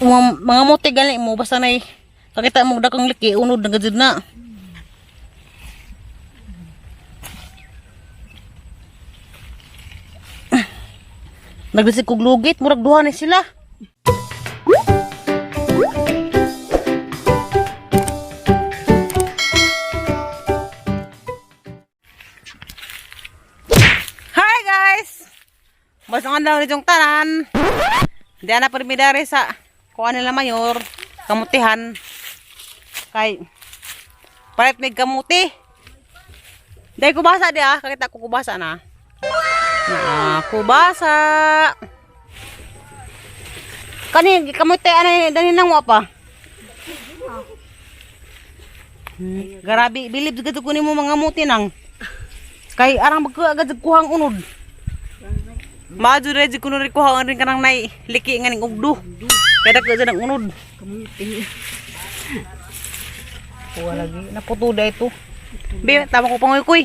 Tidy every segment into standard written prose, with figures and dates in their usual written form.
Mga muti gali mo basta nay kakita mo dakong liki unod na gajud na. Naglisig kog lugit, murag duha ni sila. Hi guys! Basta nga daw nitong tanan. Di na permidari sa kuha nila mayor, kamutihan. Kay palit may kamuti. Dahil kubasa di ah, kakita ko kubasa na. Na kubasa. Kani kamuti ana dani nang wa pa. Grabe, bilib gud ko nimo mga muti nang. Kay arang magkuha agad kuhang unod. Maadyo rin kuno rin kuha rin kanang nay liki nga ning ugdo. Kaya dako dyan ang unod. Kamuti. Kuha lagi naputo da ito. Be, tama ko pangoy kuy.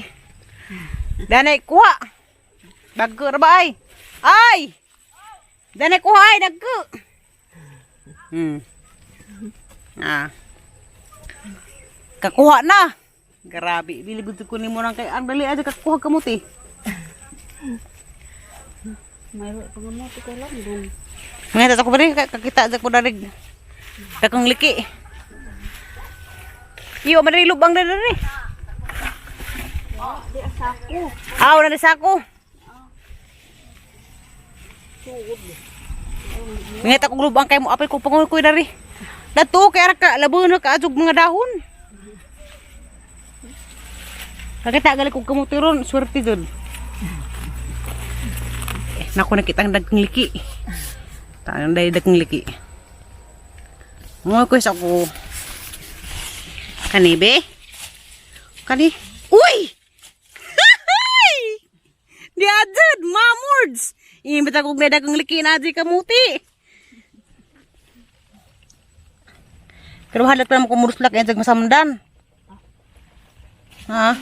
Danay kuha. Dagko ra ba ay? Ay! Danay kuha ay dagko. Ah. Kakuha na. Grabe, bilib ko nimo nang kay ang dali aja kakuha kamuti. Mayroon pa nga moto ko lang dong. Mga tata ko ba rin, kakita sa ko darig. Dakong liki. Iyo, man rin lubang na rin. Di asako. Aw, na rin sako. Mga tata ko lubang kay mo, apay ko pangoy ko dari. Dato, kay ara ka, labo na kaadjog mga dahon. Kakita gali kong kamuti ron, swerte dun. Eh, naku, nakita ang dagkong liki. Tanong dahil dagkong liki. Mga ko sa ko. Kani be? Kani? Uy! Di adjud, mamurds! Imbit ako may dagkong liki na adjud kamuti. Pero halat pa naman kumuruslak yan sa masamdan. Ha?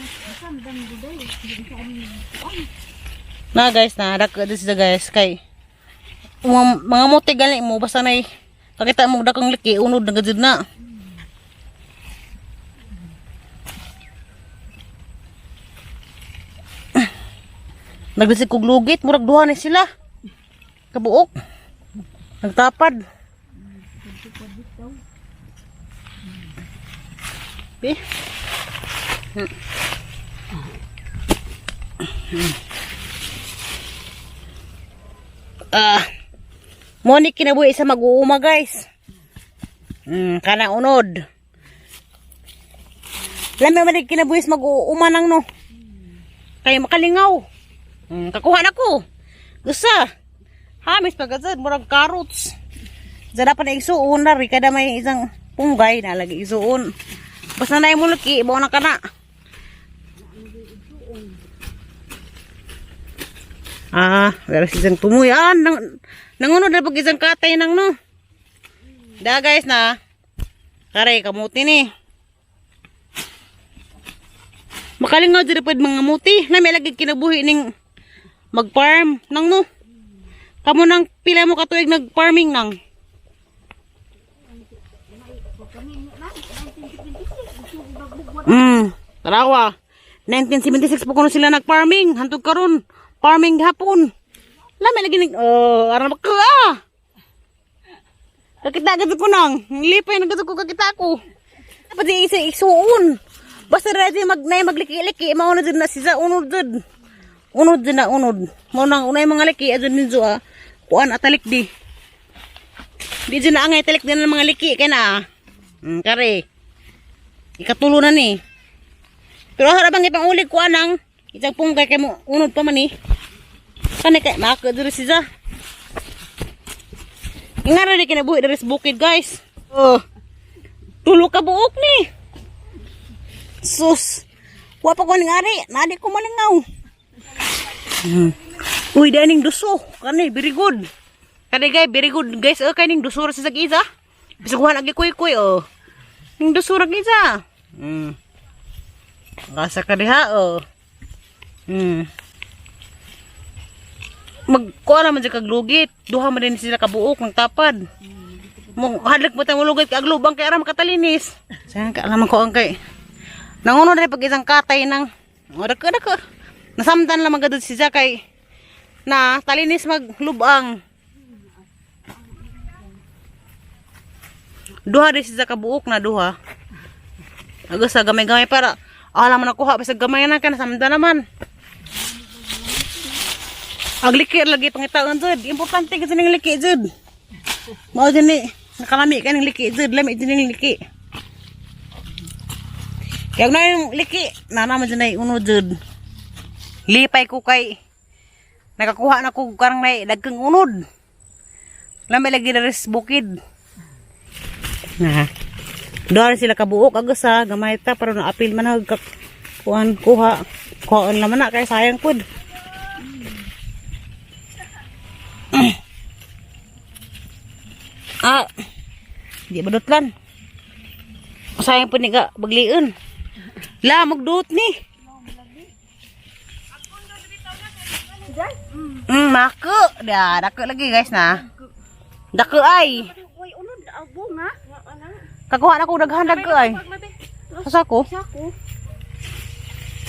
Na guys, na dako this is the guys kay mga muti gali mo basta nay kakita mo dakong liki unod na gajud na. Naglisig kog lugit, murag duha ni sila. Kabuok. Nagtapad. Be. Ah. Mo ni kinabuhi sa mag-uuma guys. Kana unod. Lami man ni kinabuhi sa mag-uuma nang no. Kay makalingaw. Kakuha na ko. Usa. Hamis pagazad murag carrots. Zara pa na isuon na ri kada may isang punggay na lagi isuon. Basta na mo laki, ibaw na kana. Ah, pero isang tumuy. Ah, nang, nangunod na pag isang katay nang no. Da guys na. Karay, kamuti ni. Makalingaw diri pwede mga muti. Na may lagi kinabuhi ning mag-farm nang no. Kamo nang pila mo katuig nag-farming nang. Tarawa. 1976 po kuno sila nag-farming. Hantog karon, farming gihapon. Lami lagi ning oh, aran ba ka? Ah. Kakita agad ko nang. Lipay na gud ko kakita ko. Dapat di isa isuon. Basta ready mag nay magliki-liki mao na jud na siya unod jud. Unod jud na unod. Mao nang unay mga liki adun ninyo ah. Kuan atalik di. Di jud na angay talik din ng mga liki kay na. Kare. Ikatulo na ni. Pero harap ang ipangulig ko anang isang punggay kay mo unod pa man eh. Kani kay maka diri siya. Ingara ni kinabuhi diri sa bukid guys. Oh. Tulo ka buok ni. Sus. Wa pa ko ning ari, nadi ko malingaw. Uy, daning duso. Kani very good. Kani guys, very good guys. Oh, kaning duso ra sa isa. Bisag wala lagi kuy-kuy oh. Ning duso ra isa. Asa ka diha oh. Magkuha naman siya kaglugit. Duha man din sila kabuok ng tapad. Mo hadlok mo tang mulugay kay aglubang kay ara makatalinis. Sayang ka alam ko ang kay. Nanguno rin pag isang katay nang o dako dako. Nasamdan lang magad si kay na talinis maglubang. Duha rin siya kabuok na duha. Agus sa gamay-gamay para alam mo nakuha basta gamay na ka nasamdan naman. Agliki lagi pangitaon jud. Importante kasi ning liki jud. Mao jud ni nakalami ka ning liki jud, lami jud ning liki. Kaya na yung liki, nana man jud nay uno jud. Lipay ko kay nakakuha na ko karang nay dagkang unod. Lami lagi na rin sa bukid. Na. Doon sila kabuok agus ha, gamay ta pero naapil man hag kuan kuha. Kuhaan naman na kay sayang pud. Ah, di ba dutlan? Sayang po ni ka, bagliin. La, magduot ni. Mako. Da, dako lagi guys na. Dako ay. Uy, unod abo nga. Kakuha na ko daghan dako ay. Sa ko. Sako.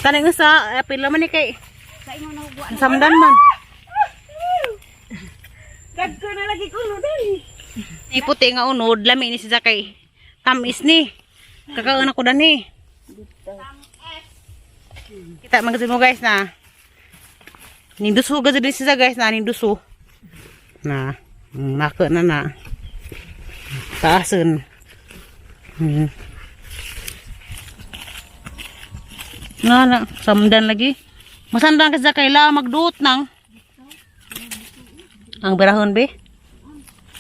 Kaning usa, apil naman ni kay Sa imo na hugwa. samdan man. Dagko na lagi ko unod ay. Ni puti nga unod, lami ni siya kay tamis ni. Kakaon ako dani. Kita man kasi mo guys na. Ninduso gud din siya guys na ninduso. Na, nako na na. Taason. Na na, samdan lagi. Masandan kasi kay la magduot nang. Ang berahon be.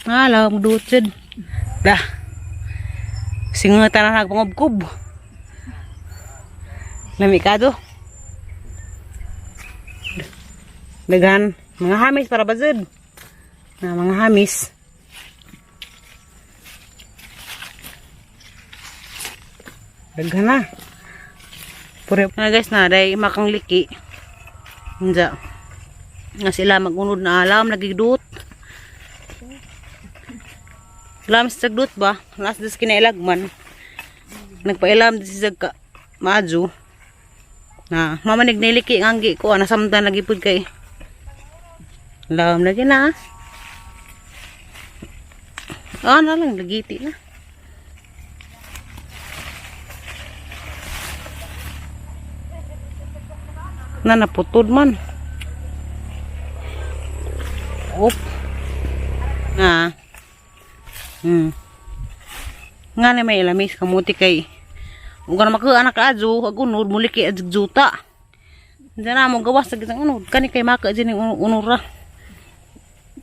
Ah, la magduot jud. Dah. Singutan na nagpangubkob. Lami ka do. Daghan mga hamis para bazud. Na mga hamis. Daghan na. Pure na guys na day makang liki. Unja. Nga sila magunod na alam nagigdut. Lam sa dut ba? Last des kinailag man. Nagpailam des sa ka maadyo. Na mamanig niliki ang anggi ko nasamdan lagi pud kay. Lam lagi na. Ah, na lang lagiti na. Na naputod man. Op. Na. Nga na may ilamis kamuti kay. Ug na maka anak adyo ag unod muliki adyo juta. Diyan na mo gawas sa gisang unod kani kay maka dyan yung unura.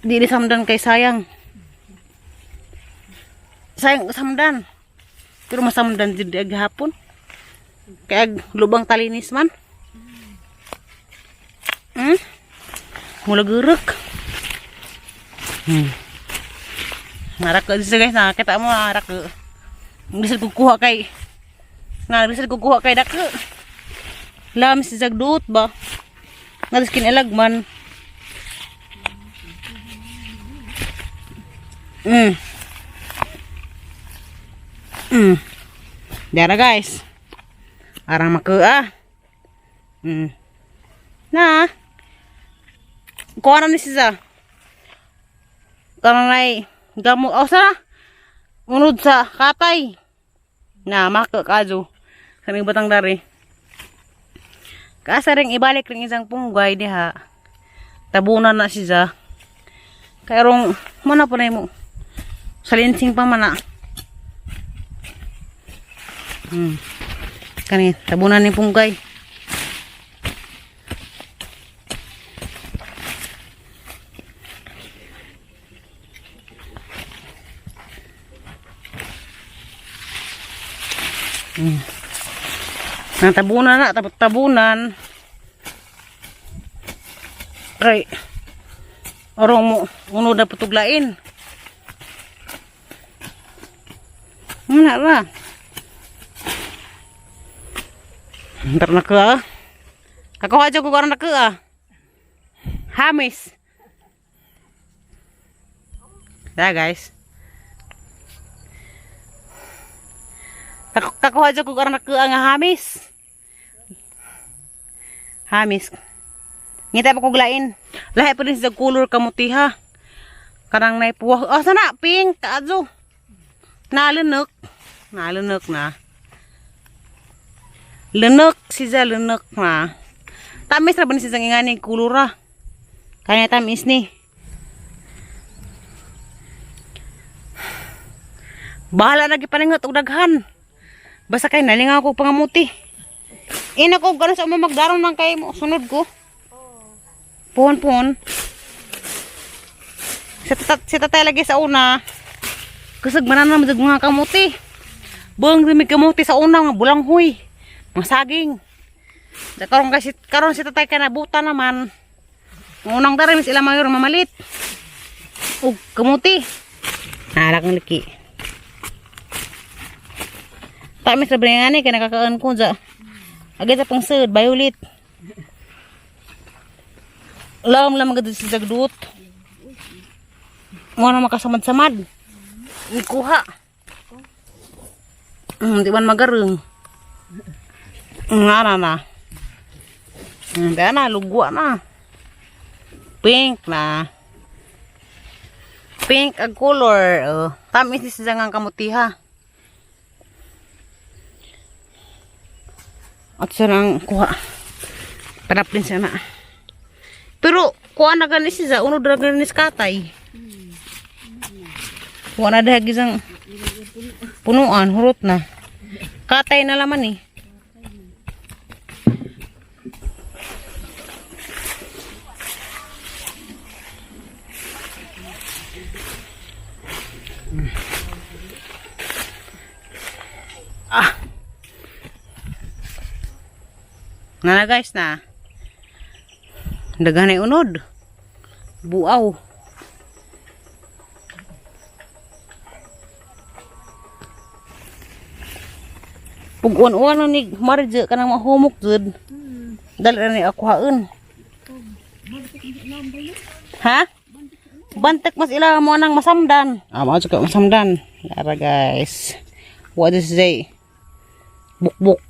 Dili samdan kay sayang. Sayang samdan. Pero masamdan jud ag hapon. Kay ag lubang talinis man. Mula guruk. Narako dito guys, nakakita mo narako. Bisan kukuha kay na bisan kukuha kay dako. Lam si jagduot ba? Nga kinalag man. Dara guys. Arang makaa. Na. Kuha na ni siya. Kanang gamot. Oh, sana. Unod sa katay. Na, maka kajo. Kaming batang dari. Kaasa rin ibalik rin isang punggay diha. Tabunan na siya. Kayrong, mana po na mo. Salinsing pa man na. Kani, tabunan ni punggay. Natabunan na, tapos tabunan. Kay, orong mo, unod na putuglain. Muna ra. Ntar na ka ah. Kakuha dyan ko karon na ka ah. Hamis. Da guys. Nakakuha dyan kung anak nga hamis. Hamis. Ngita pa kog lain. Lahi pa din sa color kamuti ha. Kanang naipuwa. Oh, sana pink kaadyo. Nalunok. Nalunok na. Lunok siya lunok na. Tamis ra ba ni siya ngani kulor ah. Kanya tamis ni. Bahala na gipaningot og daghan. Basta kay nalingaw ko pangamuti. Ina ko gano sa mo magdaron man kay mo sunod ko. Puhon puhon. Si tatay lagi sa una. Kusog manan naman mga kamuti. Buong dumi kamuti sa una mga bulanghoy. Mga saging. Sa karon kasi karon si tatay kanabuta naman. Ang unang dara mis ila mayor mamalit. Og kamuti. Narak ng liki. Tamis ra ba ni kay nakakaan ko ja. Agay sa pangsud violet. Lam lam gud sa jagdut. Mo na makasamad-samad. Ikuha. Di man magareng. Nga na na. Di na, lugwa na. Pink na. Pink ang color. Oh. Tamis ni siya nga kamutiha. At siya nang kuha. Panaplin siya na. Pero kuha na gani siya. Unod na gani si katay. Kuha na dahil isang punuan. Hurot na. Katay na laman eh. Ah. Na na guys na. Daghan ay unod. Buaw. Pug-uwan-uwan na ni Marje kanang mahumok jud. Dali ra ni ako haon. Ha? Bantek mas ila mo nang masamdan. Ah, mao jud ka masamdan. Dara guys. What is day? Bukbuk.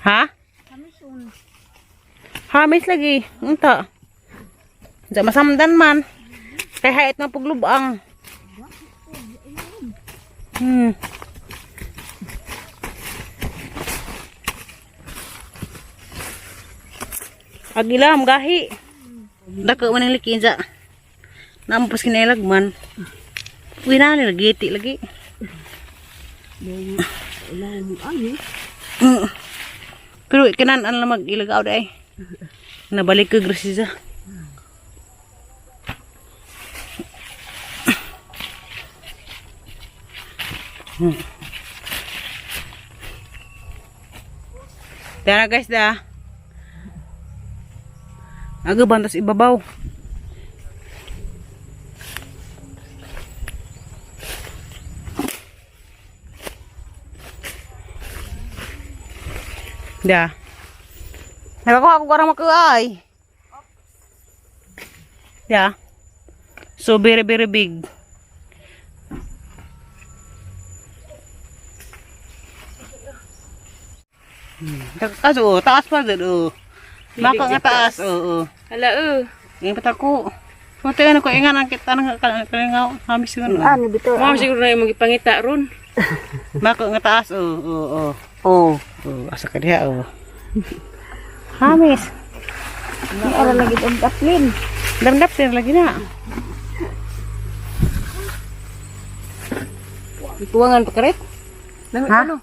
Ha? Hamis lagi. Unta. Diya masamdan man. Kay hait nga paglubang. Agilam gahi. Dako man ang likin ja. Nampos kinailag man. Uy na ni lagi lagi. Pero kinan an lang mag-ilagaw day. Nabalik ka grasiza. Tara guys da. Aga bantas ibabaw. Da. Nakakuha ko karang makuay. Da. So very very big. Kaso, oh, taas pa dun, oh. Maka nga taas, oo. Oh, Hala eh. Ngayon pa ko. Kunti ano ko, ingan ang kita ng kalingaw. Hamis yun, oh. Ano bitaw? Mao siguro na imong gipangita ron. Maka nga taas, oh, oh, oh. Oh. Oh, asa ka diha, oh. Hamis. Ni ara lagi ang taplin. Damdap din lagi na. Tuwangan pa karet. Ha? Ano?